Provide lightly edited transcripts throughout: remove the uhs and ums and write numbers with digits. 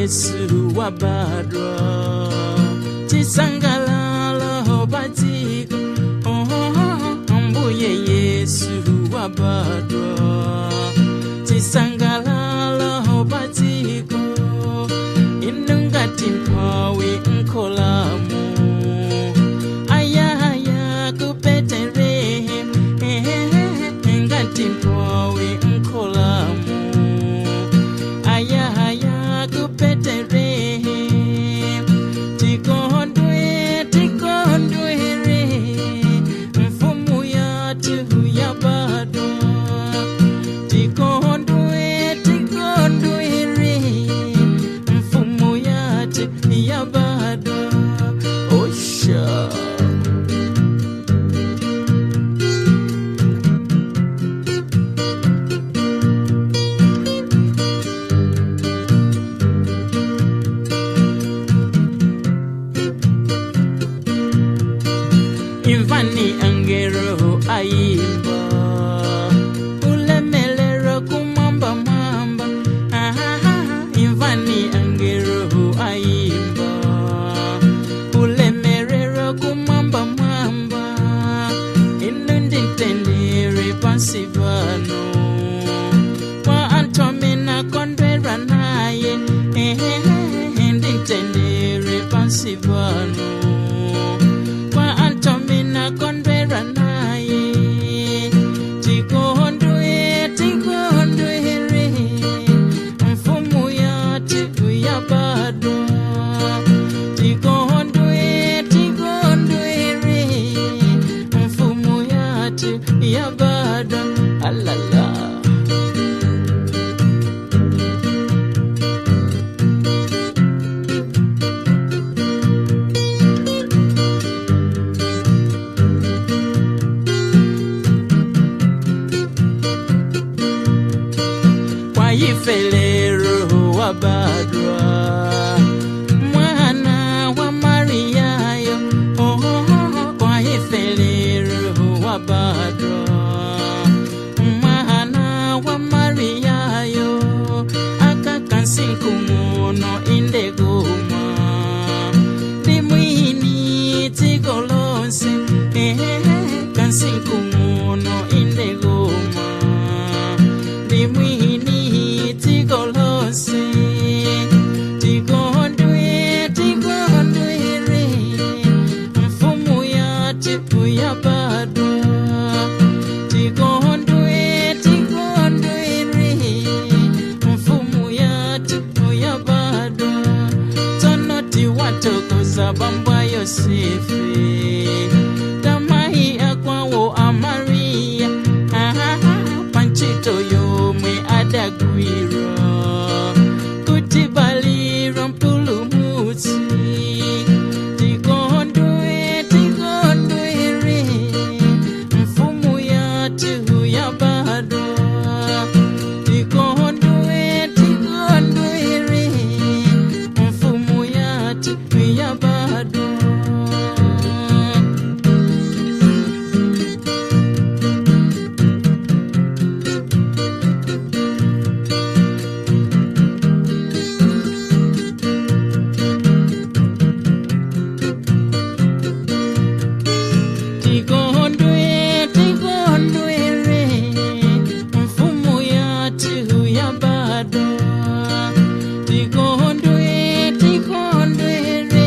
Yesu wabadwa, chisangalalo padziko. Oh, Ambuye Yesu wabadwa, chisangalalo padziko. Inu ngati mphawi mkholamu, ayaya ku Betelehemu, ngati mphawi mkholamu, ayaya ku Betelehemu. Tikondwe, tikondwere, mfumu yathu yabadwa. Tikondwe, tikondwere, mfumu yathu yabadwa. Osha. Imvani angelo ayimba, ulemelero kumwamba mwamba. Ahaha, imvani angelo ayimba, ulemelero kumwamba mwamba. Inu ndintendere pansi pano kwa anthu amene akondwera naye. Ehehe, ndintendere pansi pano kwa anthu amene akondwera naye. Tikondwe, tikondwere, mfumu yathu yabadwa. Tikondwe, tikondwere, mfumu yathu yabadwa. Alala. Kwa ife lero wabadwa mwana wa Mariayo. Oh, oh, oh, kwa ife lero wabadwa mwana wa Mariayo. Akakansinkumuno indeguma ndi mwini dziko lonse. Ehehe, kansinkumuno indeguma ndi mwini dziko lonse. Tikondwe, tikondwere, mfumu yathu yabadwa. Tikondwe, tikondwere, mfumu yathu yabadwa. Tsono tiwathokoza bambo a Yosefe, tamayi akwawo a Mariya, ahaha, pantchito yomwe adagwira kuti balira mpulumutsi. Tikondwe, tikondwere, mfumu yathu yabadwa. Tikondwe, tikondwere, mfumu yathu yabadwa. Tikondwe, tikondwere, mfumu yathu yabadwa. Tikondwe, tikondwere,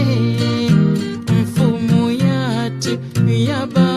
mfumu yathu yabadwa.